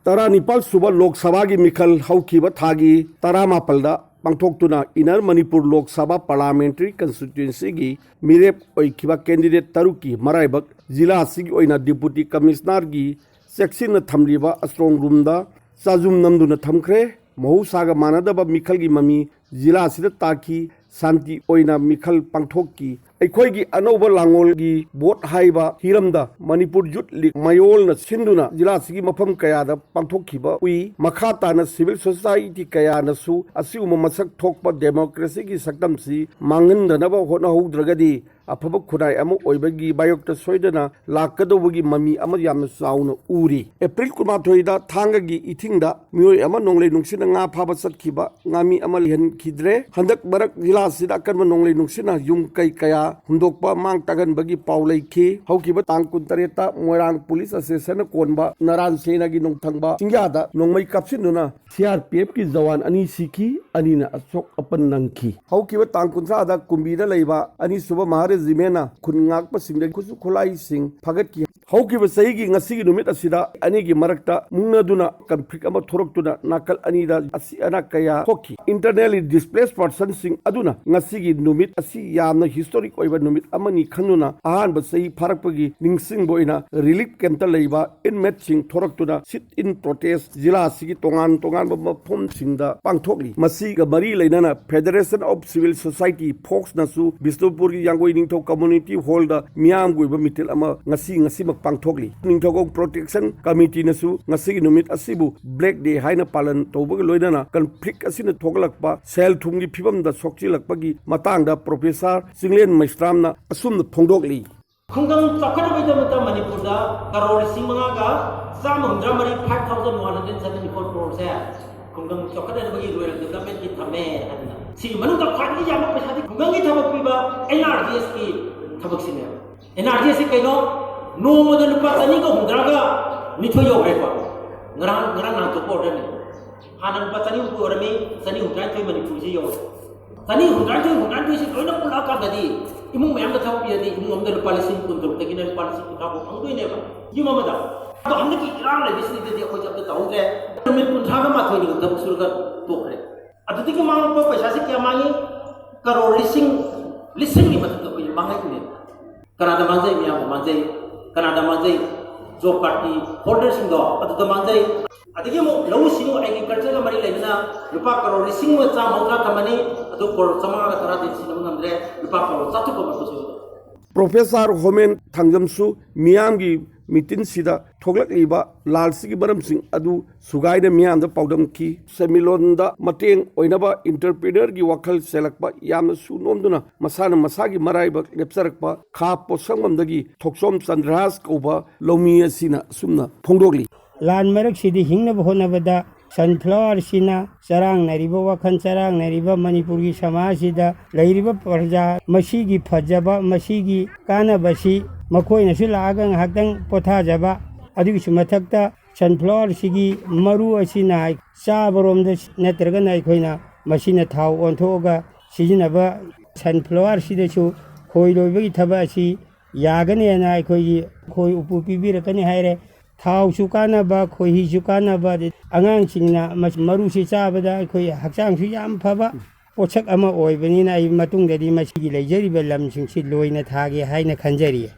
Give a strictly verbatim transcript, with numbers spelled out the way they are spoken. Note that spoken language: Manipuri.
ꯇꯔꯥꯅꯤꯄꯥꯜ ꯁꯨꯕ ꯂꯣꯛ ꯁꯚꯥꯒꯤ ꯃꯤꯈꯜ ꯍꯧꯈꯤꯕ ꯊꯥꯒꯤ ꯇꯔꯥꯃꯥꯄꯜꯗ ꯄꯥꯡꯊꯣꯛꯇꯨꯅ ꯏꯟꯅꯔ ꯃꯅꯤꯄꯨꯔ ꯂꯣꯛ ꯁꯚꯥ ꯄꯥꯔꯂꯥꯃꯦꯟꯇꯔꯤ ꯀꯟꯁꯇꯤꯇ꯭ꯋꯦꯟꯁꯤꯒꯤ ꯃꯤꯔꯦꯞ ꯑꯣꯏꯈꯤꯕ ꯀꯦꯟꯗꯤꯗꯦꯠ ꯇꯔꯨꯛꯀꯤ ꯃꯔꯥꯏꯕꯛ ꯖꯤꯂꯥ ꯑꯁꯤꯒꯤ ꯑꯣꯏꯅ ꯗꯤꯄꯨꯇꯤ ꯀꯃꯤꯁꯅꯔꯒꯤ ꯆꯦꯛꯁꯤꯟꯅ ꯊꯝꯂꯤꯕ ꯏꯁꯇ꯭ꯔꯣꯡ ꯔꯨꯝꯗ ꯆꯥꯖꯨꯝ ꯅꯝꯗꯨꯅ ꯊꯝꯈ꯭ꯔꯦ꯫ ꯃꯍꯧꯁꯥꯒ ꯃꯥꯟꯅꯗꯕ ꯃꯤꯈꯜꯒꯤ ꯃꯃꯤ ꯖꯤꯂꯥ ꯑꯁꯤꯗ ꯇꯥꯈꯤ꯫ ꯁꯥꯟꯇꯤ ꯑꯣꯏꯅ ꯃꯤꯈꯜ ꯄꯥꯡꯊꯣꯛꯈꯤ꯫ ꯑꯩꯈꯣꯏꯒꯤ ꯑꯅꯧꯕ ꯂꯥꯡꯉꯣꯜꯒꯤ ꯚꯣꯠ ꯍꯥꯏꯕ ꯍꯤꯔꯝꯗ ꯃꯅꯤꯄꯨꯔ ꯌꯨꯠ ꯂꯤꯒ ꯃꯌꯣꯜꯅ ꯁꯤꯟꯗꯨꯅ ꯖꯤꯂꯥ ꯑꯁꯤꯒꯤ ꯃꯐꯝ ꯀꯌꯥꯗ ꯄꯥꯡꯊꯣꯛꯈꯤꯕ ꯎꯏ꯫ ꯃꯈꯥ ꯇꯥꯅ ꯁꯤꯚꯤꯜ ꯁꯣꯁꯥꯏꯇꯤ ꯀꯌꯥꯅꯁꯨ ꯑꯁꯤꯒꯨꯝꯕ ꯃꯁꯛ ꯊꯣꯛꯄ ꯗꯦꯃꯣꯀ꯭ꯔꯦꯁꯤꯒꯤ ꯁꯛꯇꯝꯁꯤ ꯃꯥꯡꯍꯟꯗꯅꯕ ꯍꯣꯠꯅꯍꯧꯗ꯭ꯔꯒꯗꯤ ꯑꯐꯕ ꯈꯨꯟꯅꯥꯏ ꯑꯃ ꯑꯣꯏꯕꯒꯤ ꯃꯥꯌꯣꯛꯇ ꯁꯣꯏꯗꯅ ꯂꯥꯛꯀꯗꯧꯕꯒꯤ ꯃꯃꯤ ꯑꯃ ꯌꯥꯝꯅ ꯆꯥꯎꯅ ꯎꯔꯤ꯫ ꯑꯦꯄ꯭ꯔꯤꯜ ꯀꯨꯟꯃꯥꯊꯣꯏꯗ ꯊꯥꯡꯒꯒꯤ ꯏꯊꯤꯡꯗ ꯃꯤꯑꯣꯏ ꯑꯃ ꯅꯣꯡꯂꯩ ꯅꯨꯡꯁꯤꯠꯅ ꯉꯥ ꯐꯥꯕ ꯆꯠꯈꯤꯕ ꯉꯥꯃꯤ ꯑꯃ ꯂꯩꯍꯟꯈꯤꯗ꯭ꯔꯦ꯫ ꯍꯟꯗꯛ ꯃꯔꯛ ꯖꯤꯂꯥ ꯑꯁꯤꯗ ꯑꯀꯟꯕ ꯅꯣꯡꯂꯩ ꯅꯨꯡꯁꯤꯠꯅ ꯌꯨꯝ ꯀꯩ ꯀꯌꯥ ꯍꯨꯝꯗꯣꯛꯄ, ꯃꯥꯡ ꯇꯥꯛꯍꯟꯕꯒꯤ ꯄꯥꯎ ꯂꯩꯈꯤ꯫ ꯍꯧꯈꯤꯕ ꯇꯥꯡ ꯀꯨꯟꯇꯔꯦꯠꯇ ꯃꯣꯏꯔꯥꯡ ꯄꯨꯂꯤꯁ ꯁ꯭ꯇꯦꯁꯟꯅ ꯀꯣꯟꯕ ꯅꯔꯥꯟ ꯁꯦꯅꯥꯒꯤ ꯅꯣꯡꯊꯪꯕ ꯆꯤꯡꯌꯥꯗ ꯅꯣꯡꯃꯩ ꯀꯥꯞꯁꯤꯟꯗꯨꯅ ꯁꯤ ꯑꯥꯔ ꯄꯤ ꯑꯦꯐꯀꯤ ꯖꯋꯥꯟ ꯑꯅꯤ ꯁꯤꯈꯤ, ꯑꯅꯤꯅ ꯑꯁꯣꯛ ꯑꯄꯟ ꯅꯪꯈꯤ꯫ ꯍꯧꯈꯤꯕ ꯇꯥꯡ ꯀꯨꯟꯊ꯭ꯔꯥꯗ ꯀꯨꯝꯕꯤꯗ ꯂꯩꯕ ꯑꯅꯤꯁꯨꯕ ꯃꯍꯥ ꯔꯦꯖꯤꯃꯦꯟꯅ ꯈꯨꯟ ꯉꯥꯛꯄꯁꯤꯡꯗꯒꯤ ꯈꯨꯠꯁꯨ ꯈꯨꯠꯂꯥꯏꯁꯤꯡ ꯐꯥꯒꯠꯈꯤ꯫ ꯍꯧꯈꯤꯕ ꯆꯍꯤꯒꯤ ꯉꯁꯤꯒꯤ ꯅꯨꯃꯤꯠ ꯑꯁꯤꯗ ꯑꯅꯤꯒꯤ ꯃꯔꯛꯇ ꯃꯨꯛꯅꯗꯨꯅ ꯀꯟꯐ꯭ꯂꯤꯛ ꯑꯃ ꯊꯣꯔꯛꯇꯨꯅ ꯅꯥꯀꯜ ꯑꯅꯤꯗ ꯑꯁꯤ ꯑꯅꯥ ꯀꯌꯥ ꯊꯣꯛꯈꯤ꯫ Internally displaced personꯁꯤꯡ ꯑꯗꯨꯅ ꯉꯁꯤꯒꯤ ꯅꯨꯃꯤꯠ ꯑꯁꯤ ꯌꯥꯝꯅ ꯍꯤꯁꯇꯣꯔꯤꯛ ꯑꯣꯏꯕ ꯅꯨꯃꯤꯠ ꯑꯃꯅꯤ ꯈꯟꯗꯨꯅ ꯑꯍꯥꯟꯕ ꯆꯍꯤ ꯐꯥꯔꯛꯄꯒꯤ ꯅꯤꯡꯁꯤꯡꯕ ꯑꯣꯏꯅ ꯔꯤꯂꯤꯐ ꯀꯦꯝꯞꯇ ꯂꯩꯕ ꯏꯟꯃꯦꯠꯁꯤꯡ ꯊꯣꯔꯛꯇꯨꯅ ꯁꯤꯠ ꯏꯟ ꯄ꯭ꯔꯣꯇꯦꯁ ꯖꯤꯂꯥ ꯑꯁꯤꯒꯤ ꯇꯣꯉꯥꯟ ꯇꯣꯉꯥꯟꯕ ꯃꯐꯝꯁꯤꯡꯗ ꯄꯥꯡꯊꯣꯛꯂꯤ꯫ ꯃꯁꯤꯒ ꯃꯔꯤ ꯂꯩꯅꯅ Federation of Civil Society, ꯐꯣꯛꯁꯅꯁꯨ ꯕꯤꯁꯅꯨꯄꯨꯔꯒꯤ ꯌꯥꯡꯒꯣꯏ ꯅꯤꯡꯊꯧ ꯀꯝꯃ꯭ꯌꯨꯅꯤꯇꯤ ꯍꯣꯜꯗ ꯃꯤꯌꯥꯝꯒꯤ ꯑꯣꯏꯕ ꯃꯤꯇꯤꯜ ꯑꯃ ꯉꯁꯤ ꯉꯁꯤꯃꯛ ꯄꯥꯡꯊꯣꯛꯂꯤ꯫ ꯅꯤꯡꯊꯧꯀꯣꯡ ꯄ꯭ꯔꯣꯇꯦꯛꯁꯟ ꯀꯃꯤꯇꯤꯅꯁꯨ ꯉꯁꯤꯒꯤ ꯅꯨꯃꯤꯠ ꯑꯁꯤꯕꯨ ꯕ꯭ꯂꯦꯛ ꯗꯦ ꯍꯥꯏꯅ ꯄꯥꯂꯟ ꯇꯧꯕꯒ ꯂꯣꯏꯅꯅ ꯀꯟꯐ꯭ꯂꯤꯛ ꯑꯁꯤꯅ ꯊꯣꯛꯍꯜꯂꯛꯄ ꯁꯦꯜ ꯊꯨꯝꯒꯤ ꯐꯤꯕꯝꯗ ꯁꯣꯛꯆꯤꯜꯂꯛꯄꯒꯤ ꯃꯇꯥꯡꯗ ꯄ꯭ꯔꯣꯐꯦꯁꯔ ꯆꯤꯡꯂꯦꯟ ꯃꯩꯁ꯭ꯔꯥꯝꯅ ꯑꯁꯨꯝꯅ ꯐꯣꯡꯗꯣꯛꯂꯤ꯫ ꯈꯨꯡꯒꯪ ꯆꯥꯎꯈꯠꯅꯕꯒꯤꯗꯃꯛꯇ ꯃꯅꯤꯄꯨꯔꯗ ꯀꯔꯣꯔ ꯂꯤꯁꯤꯡ ꯃꯉꯥꯒ ꯆꯥꯝꯃ ꯍꯨꯝꯗ꯭ꯔꯥ ꯃꯔꯤ, five thousand one hundred seventy four crore ꯁꯦ ꯈꯨꯡꯒꯪ ꯆꯥꯎꯈꯠꯅꯕꯒꯤ ꯔꯨꯔꯦꯜ ꯗꯤꯕ꯭ꯂꯞꯃꯦꯟꯠꯀꯤ ꯊꯝꯃꯦ ꯍꯥꯏꯗꯅ꯫ ꯁꯤꯒꯤ ꯃꯅꯨꯡꯗ ꯈ꯭ꯋꯥꯏꯗꯒꯤ ꯌꯥꯝꯕ ꯄꯩꯁꯥꯗꯤ ꯈꯨꯡꯒꯪꯒꯤ ꯊꯕꯛ ꯄꯤꯕ ꯑꯦꯟ ꯑꯥꯔ ꯖꯤ ꯑꯦꯁꯀꯤ ꯊꯕꯛꯁꯤꯅꯦꯕ꯫ ꯑꯦꯟ ꯑꯥꯔ ꯖꯤ ꯑꯦꯁꯁꯤ ꯀꯩꯅꯣ? ꯅꯣꯡꯃꯗ ꯂꯨꯄꯥ ꯆꯅꯤꯒ ꯍꯨꯝꯗ꯭ꯔꯥꯒ ꯅꯤꯊꯣꯏ ꯌꯧꯔꯦꯀꯣ꯫ ꯉꯔꯥꯡ, ꯉꯔꯥꯡ ꯅꯍꯥꯟ ꯊꯣꯛꯄ ꯑꯣꯔꯗꯔꯅꯤ꯫ ꯍꯥꯟꯅ ꯂꯨꯄꯥ ꯆꯅꯤ ꯍꯨꯝꯐꯨ ꯑꯣꯏꯔꯝꯃꯤ, ꯆꯅꯤ ꯍꯨꯝꯗ꯭ꯔꯥꯅꯤꯊꯣꯏ ꯃꯅꯤꯄꯨꯔꯁꯤ ꯌꯧꯔꯦ꯫ ꯆꯅꯤ ꯍꯨꯝꯗ꯭ꯔꯥꯅꯤꯊꯣꯏ, ꯍꯨꯝꯗ꯭ꯔꯥꯅꯤꯊꯣꯏꯁꯤ ꯂꯣꯏꯅ ꯄꯨꯜꯂꯛꯑꯀꯥꯟꯗꯗꯤ ꯏꯃꯨꯡ ꯃꯌꯥꯝꯗ ꯊꯕꯛ ꯄꯤꯔꯗꯤ ꯏꯃꯨꯡ ꯑꯃꯗ ꯂꯨꯄꯥ ꯂꯤꯁꯤꯡ ꯀꯨꯟ ꯇꯔꯨꯛꯇꯒꯤꯅ ꯂꯨꯄꯥ ꯂꯤꯁꯤꯡ ꯀꯨꯟꯊ꯭ꯔꯥ ꯐꯥꯎ ꯐꯪꯗꯣꯏꯅꯦꯕ, ꯌꯨꯝ ꯑꯃꯗ꯫ ꯑꯗꯣ ꯍꯟꯗꯛꯀꯤ ꯏꯔꯥꯡ ꯂꯩꯕꯁꯤꯗꯗꯤ ꯑꯩꯈꯣꯏꯁꯦ ꯑꯝꯇ ꯇꯧꯍꯧꯗ꯭ꯔꯦ꯫ ꯅꯨꯃꯤꯠ ꯀꯨꯟꯊ꯭ꯔꯥꯒ ꯃꯥꯊꯣꯏꯅꯤ ꯊꯕꯛ ꯁꯨꯔꯒ ꯇꯣꯛꯈ꯭ꯔꯦ꯫ ꯑꯗꯨꯗꯒꯤ ꯃꯥꯡꯂꯛꯄ ꯄꯩꯁꯥꯁꯤ ꯀꯌꯥ ꯃꯥꯡꯉꯤ? ꯀꯔꯣꯔ ꯂꯤꯁꯤꯡ, ꯂꯤꯁꯤꯡꯒꯤ ꯃꯊꯛꯇ ꯑꯩꯈꯣꯏ ꯃꯥꯡꯉꯛꯏꯅꯦ꯫ ꯀꯅꯥꯗ ꯃꯥꯡꯖꯩ? ꯃꯤꯌꯥꯝꯗ ꯃꯥꯡꯖꯩ꯫ ꯀꯅꯥꯗ ꯃꯥꯡꯖꯩ? ꯖꯣꯕ ꯀꯥꯔꯗꯀꯤ ꯍꯣꯜꯗꯔꯁꯤꯡꯗꯣ ꯑꯗꯨꯗ ꯃꯥꯡꯖꯩ꯫ ꯑꯗꯒꯤ ꯑꯃꯨꯛ ꯂꯧꯎ ꯁꯤꯡꯎ, ꯑꯦꯒ꯭ꯔꯤꯀꯜꯆꯔꯒ ꯃꯔꯤ ꯂꯩꯅꯅ ꯂꯨꯄꯥ ꯀꯔꯣꯔ ꯂꯤꯁꯤꯡ ꯑꯃ ꯆꯥꯝꯃ ꯃꯧꯗ꯭ꯔꯥ ꯊꯝꯃꯅꯤ, ꯑꯗꯨ ꯀꯔꯣꯔ ꯆꯥꯝꯃꯉꯥꯒ ꯇꯔꯥꯗꯤ ꯁꯤꯖꯤꯟꯅꯕ ꯉꯝꯗ꯭ꯔꯦ, ꯂꯨꯄꯥ ꯀꯔꯣꯔ ꯆꯥꯇ꯭ꯔꯨꯛ ꯑꯃ ꯄꯨꯊꯣꯛꯑꯦ꯫ ꯄ꯭ꯔꯣꯐꯦꯁꯥꯔ ꯍꯣꯃꯦꯟ ꯊꯥꯡꯖꯝꯁꯨ ꯃꯤꯌꯥꯝꯒꯤ ꯃꯤꯇꯤꯟꯁꯤꯗ ꯊꯣꯛꯂꯛꯂꯤꯕ ꯂꯥꯜꯁꯤꯒꯤ ꯃꯔꯝꯁꯤꯡ ꯑꯗꯨ ꯁꯨꯒꯥꯏꯅ ꯃꯤꯌꯥꯝꯗ ꯄꯥꯎꯗꯝꯈꯤ꯫ ꯁꯦꯟꯃꯤꯠꯂꯣꯟꯗ ꯃꯇꯦꯡ ꯑꯣꯏꯅꯕ entrepreneurꯒꯤ ꯋꯥꯈꯜ ꯆꯦꯜꯂꯛꯄ ꯌꯥꯝꯅ ꯁꯨ ꯅꯣꯝꯗꯨꯅ ꯃꯁꯥꯅ ꯃꯁꯥꯒꯤ ꯃꯔꯥꯏꯕꯛ ꯂꯦꯞꯆꯔꯛꯄ ꯈꯥ ꯄꯣꯠꯁꯪꯕꯝꯗꯒꯤ ꯊꯣꯛꯆꯣꯝ ꯆꯟꯗ꯭ꯔꯍꯥꯁ ꯀꯧꯕ ꯂꯧꯃꯤ ꯑꯁꯤꯅ ꯑꯁꯨꯝꯅ ꯐꯣꯡꯗꯣꯛꯂꯤ꯫ ꯂꯥꯟ ꯃꯔꯛꯁꯤꯗ ꯍꯤꯡꯅꯕ ꯍꯣꯠꯅꯕꯗ ꯁꯟꯐ꯭ꯂꯥꯋꯔꯁꯤꯅ ꯆꯔꯥꯡꯅꯔꯤꯕ, ꯋꯥꯈꯜ ꯆꯔꯥꯡꯅꯔꯤꯕ ꯃꯅꯤꯄꯨꯔꯒꯤ ꯁꯃꯥꯖꯁꯤꯗ ꯂꯩꯔꯤꯕ ꯄ꯭ꯔꯖꯥ, ꯃꯁꯤꯒꯤ ꯐꯖꯕ, ꯃꯁꯤꯒꯤ ꯀꯥꯟꯅꯕꯁꯤ ꯃꯈꯣꯏꯅꯁꯨ ꯂꯥꯛꯑꯒ ꯉꯥꯏꯍꯥꯛꯇꯪ ꯄꯣꯊꯥꯖꯕ, ꯑꯗꯨꯒꯤꯁꯨ ꯃꯊꯛꯇ ꯁꯟꯐ꯭ꯂꯥꯋꯔꯁꯤꯒꯤ ꯃꯔꯨ ꯑꯁꯤꯅ ꯆꯥꯕꯔꯣꯝꯗ ꯅꯠꯇ꯭ꯔꯒꯅ ꯑꯩꯈꯣꯏꯅ ꯃꯁꯤꯅ ꯊꯥꯎ ꯑꯣꯟꯊꯣꯛꯑꯒ ꯁꯤꯖꯤꯟꯅꯕ, ꯁꯟꯐ꯭ꯂꯥꯋꯔꯁꯤꯗꯁꯨ ꯈꯣꯏ ꯂꯣꯏꯕꯒꯤ ꯊꯕꯛ ꯑꯁꯤ ꯌꯥꯒꯅꯦꯅ ꯑꯩꯈꯣꯏꯒꯤ ꯈꯣꯏ ꯎꯄꯨ ꯄꯤꯕꯤꯔꯛꯀꯅꯤ ꯍꯥꯏꯔꯦ꯫ ꯊꯥꯎꯁꯨ ꯀꯥꯟꯅꯕ, ꯈꯣꯏꯍꯤꯁꯨ ꯀꯥꯟꯅꯕ, ꯑꯗꯩ ꯑꯉꯥꯡꯁꯤꯡꯅ ꯃꯁ-, ꯃꯔꯨꯁꯤ ꯆꯥꯕꯗ ꯑꯩꯈꯣꯏ ꯍꯛꯆꯥꯡꯁꯨ ꯌꯥꯝ ꯐꯕ ꯄꯣꯠꯁꯛ ꯑꯃ ꯑꯣꯏꯕꯅꯤꯅ ꯑꯩ ꯃꯇꯨꯡꯗꯗꯤ ꯃꯁꯤꯒꯤ ꯂꯩꯖꯔꯤꯕ ꯂꯝꯁꯤꯡꯁꯤ ꯂꯣꯏꯅ ꯊꯥꯒꯦ ꯍꯥꯏꯅ ꯈꯟꯖꯔꯤ꯫